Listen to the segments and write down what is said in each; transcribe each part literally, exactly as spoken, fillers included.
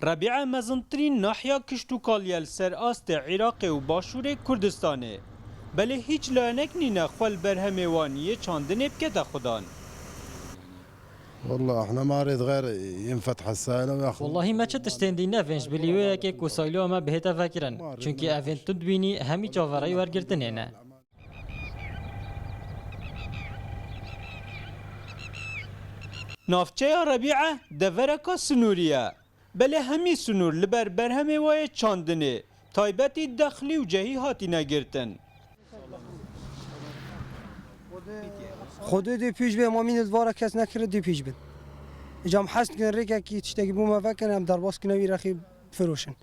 Rebîe mezintirîn nahiya kişt û kal ye li ser astê Iraqê û başûrê Kurdistanê. Belê hîç layenek nîne xwe li berhemê wan yê çandinê bikete xudan. والله احنا ما ريت غير ينفتح السائل وياخذ. Wellahî me çi tiştên dî nevên ji bilî wê yekê ku sayloya me bihête vekirin. Çunkî evên tu dibînî hemî çaverayî wergirtinê ne. Navçeya Rebîe devereka sinûrî ye. Belê hemî sinûr li ber berhemê wa yê çandinê, taybetî dexlî û cehî hatîne girtin. Xwedê dê pêş bê, ma mîne vara kes nekire dê pêş bin. Îca em hez dikin rêkekî tiştekî bo me vekin, em derbas kine wî rexî firoşin.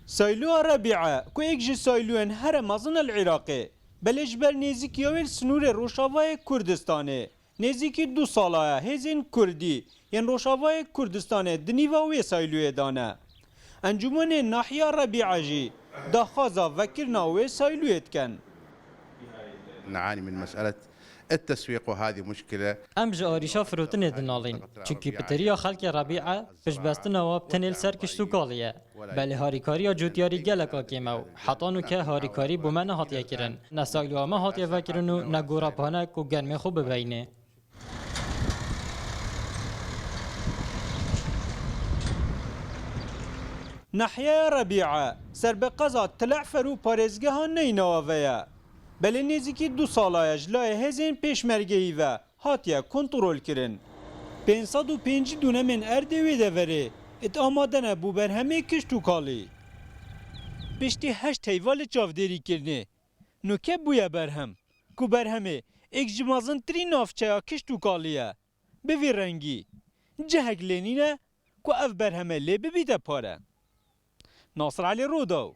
Sayloya Rebîe ku êk ji sayloyên here mezin e li Iraqê, belê ji ber nêzîkiya wê li sinûrê Rojavayê Kurdistanê, nêzîkî du sala ye hêzên Kurdî yên Rojavayê Kurdistanê di nîva wê sayloyê de ne. Encûmenê Nahiya Rebîe jî daxwaza vekirina wê sayloyê dikin. نعاني من مسألة التسويق، وهذه مشكلة. Em ji arîşa firotinê dinalîn. Çunkî piteriya xelkê Rebîe piştbestina wan bi tenê li ser kişt û kalê ye. Belê harîkariya cotyarî geleka kêm e û heta nûke harîkarî bo me nehatiye kirin. Ne sayloya me hatiye vekirin û ne gora panek û germê xwe bibeyne. Nahyeya Rebîe ser bi qeza Tile'fer û parêzgeha Neynawa ve ye. Belê nêzîkî du sala ye ji layê hêzên pêşmergeyî ve hatiye kontrolkirin. Pênc sed û pêncî dûnemên erdê wê deverê it amade ne bo berhemê kişt û kalî. Piştî heşt heyva li çavdêrîkirinê, nûke bûye berhem, ku berhemê êk ji mezintirîn navçeya kişt û kalî ye. Bi vî rengî, cihek lê nîne ku ev berheme lê bibîte pare. Nasir Elî Rûdaw,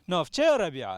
Navçeya Rebîe.